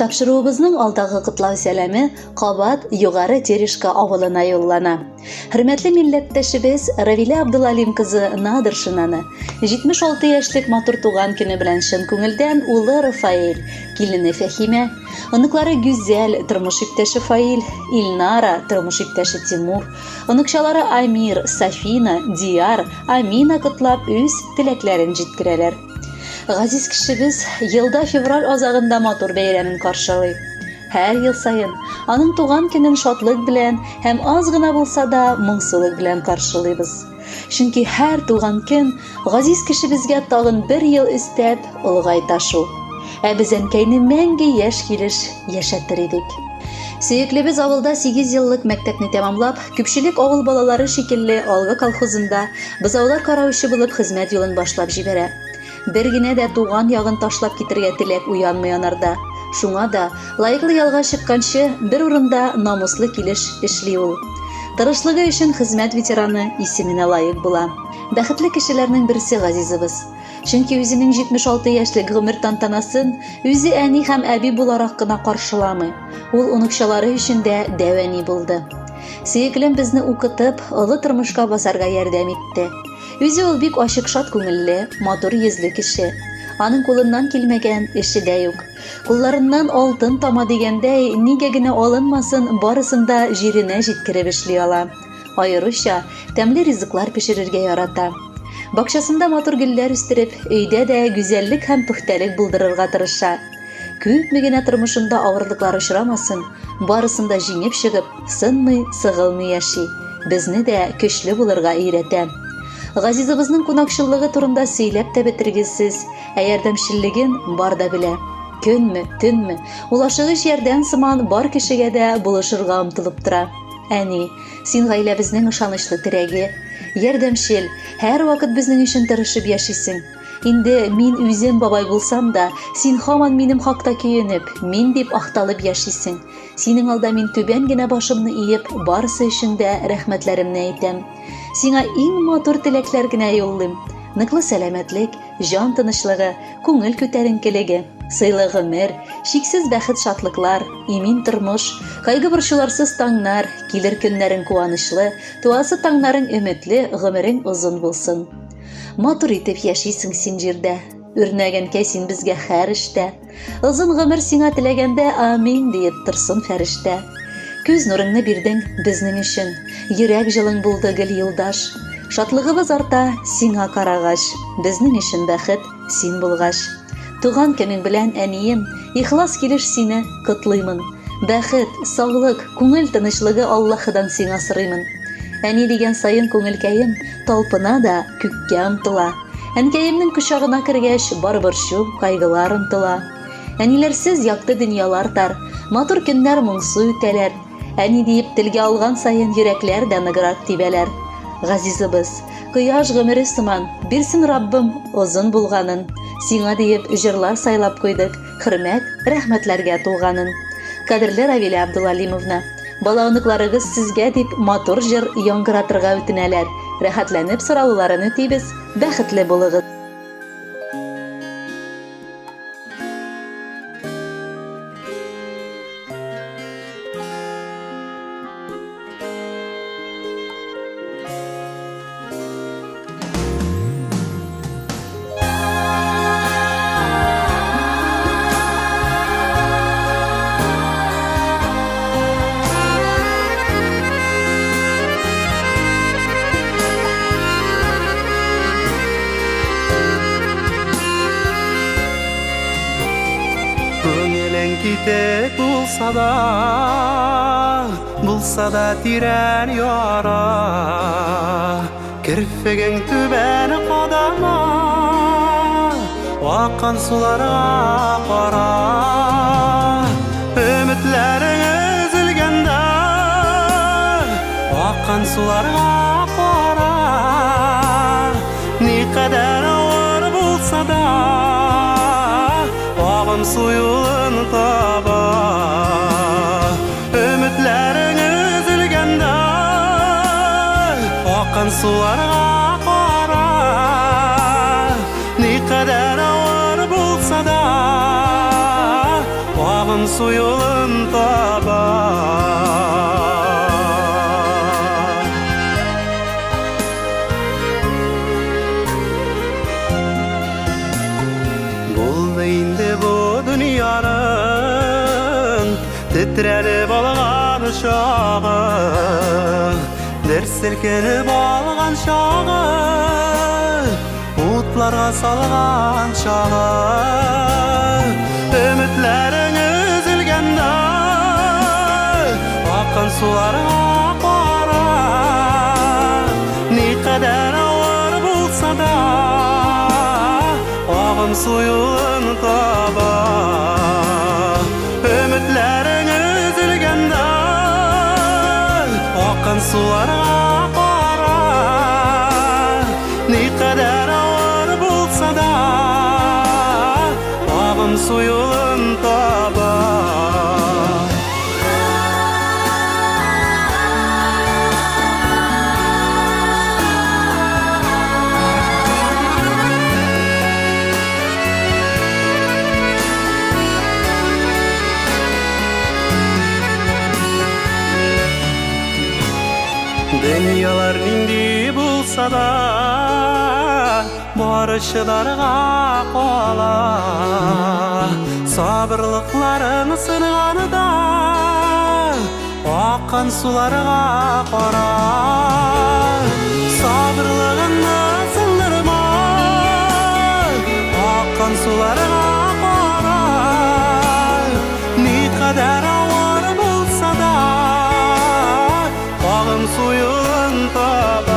Тапшыруыбызның алдагы котлау сәламе кабат Югары Терешка авылына юллана. Хөрмәтле милләттәшебез Равилә Абдулалим кызы Надыршинаны 76 яшьлек матур туган көне белән чын күңелдән улы Рафаэль, килене Фәһимә, оныклары Гүзәл, тормыш иптәше Фаил, Илнара, тормыш иптәше Тимур, оныкчалары Амир, Сафина, Диар, Амина котлап үз теләкләрен җиткерәләр. Газиз кешебез елда февраль азагында матур бәйрәмен каршылый. Һәр ел саен аның туган көнен шатлык белән һәм аз гына булса да моңсулык белән каршылыйбыз. Чөнки һәр туган көн газиз кешебезгә тагын бер ел өстәп олыгайта шул. Ә без әнкәйне мәңге яшь килеш яшәтер идек. Сөеклебез авылда 8 еллык мәктәпне тәмамлап, күпчелек авыл балалары шикелле Алга колхозында бозаулар караучы булып хезмәт юлын башлап җибәрә. Бер генә дә туган ягын ташлап китергә теләк уянмый анарда. Шуңа да, лаеклы ялга чыкканчы, бер урында намуслы килеш эшли ул. Тырышлыгы өчен хезмәт ветераны исеменә лаек була. Бәхетле кешеләрнең берсе газизыбыз. Чөнки үзенең 76 яшьлек гомер тантанасын үзе әни һәм әби буларак кына каршыламый. Ул оныкчалары өчен дә дәү әни булды. Сөеклем безне укытып, олы тормышка басарга ярдәм итте. Үзе ул бик ачык шат күңелле, матур йөзле кеше. Аның кулыннан килмәгән эше дә юк. Кулларыннан алтын тама дигәндәй, нигә генә алынмасын, барысын да җиренә җиткереп эшли ала. Аеруча тәмле ризыклар пешерергә ярата. Бакчасында матур гөлләр үстереп, өйдә дә гүзәллек һәм пөхтәлек булдырырга тырыша. Күпме генә тормышында авырлыклар очрамасын, барысын да җиңеп чыгып, сынмый, сыгылмый яши. Безне дә көчле булырга өйрәтә. Газизыбызның кунакчыллыгы турында сөйләп тә бетергесез, ә ярдәмчеллеген бар да белә. Көнме, төнме, ул ашыгыч ярдәм сыман бар кешегә дә булышырга омтылып тора. Әни, син гаиләбезнең ышанычлы терәге, ярдәмчел, һәрвакыт безнең өчен тырышып яшисең. Инде мин үзем бабай булсам да, син һаман минем хакта көенеп, мин дип ахталып яшисең. Синең алда мин түбән генә башымны иеп, барысы өчен дә рәхмәтләремне әйтәм. Сиңа иң матур теләкләр генә юллыйм. Ныклы сәламәтлек, җан тынычлыгы, күңел күтәренкелеге, сыйлы гомер, чиксез бәхет-шатлыклар, имин тормыш, кайгы-борчуларсыз таңнар, килер көннәрең куанычлы, туасы таңнарың өметле, гомерең озын булсын. Матур итеп яшисең син җирдә, үрнәк әнкәй син безгә һәр эштә. Озын гомер сиңа теләгәндә амин диеп торсын фәрештә. Күз нурыңны бирдең безнең өчен, йөрәк җылың булды гел юлдаш. Шатлыгыбыз арта сиңа карагач, безнең өчен бәхет син булгач. Туган көнең белән, әнием, ихлас килеш сине котлыймын. Бәхет, саулык, күңел тынычлыгы Аллаһыдан сиңа сорыймын. Әни дигән саен күңелкәем талпына да күккә омтыла. Әнкәемнең кочагына кергәч, бар борчу, кайгылар онтыла. Әниләрсез якты дөньялар тар, матур көннәр моңсу үтәләр. Әни диеп телгә алган саен йөрәкләр дә ныграк тибәләр. Газизыбыз, кояш гомере сыман, бирсен Раббым озын булганын. Сиңа диеп җырлар сайлап куйдык, хөрмәт, рәхмәтләргә тулганын. Кадерле Равилә Абдулалимовна, бала-оныкларыгыз сезгә дип матур җыр яңгыратырга үтенәләр. Рәхәтләнеп сорауларын үтибез, бәхетле булыгыз! Күңелең китек булса да, булса да тирән яра. Керфегең түбән кадама, аккан суларга кара. Өметләрең өзелгәндә, аккан суларга кара. Никадәр авыр булса да, агым су юлын таба. Өметләрең өзелгәндә, аккан суларга кара. Никадәр авыр булса да, агым су Тетрәнеп алган чагы, дер селкенеп алган чагы, утларга салган чагы. Өметләрең өзелгәндә, аккан суларга кара. Никадәр авыр булса да, агым су юлын таба. Өметләрең өзелгәндә, аккан суларга кара. Никадәр авыр булса да, агым су юлын таба. Дөньялар нинди булса да, бары чыдарга кала. Сабырлыкларын сынганда, аккан суларга кара. Сабырлыгыңны сындырма, аккан суларга кара. Никадәр авыр булса да, агым су юлын таба.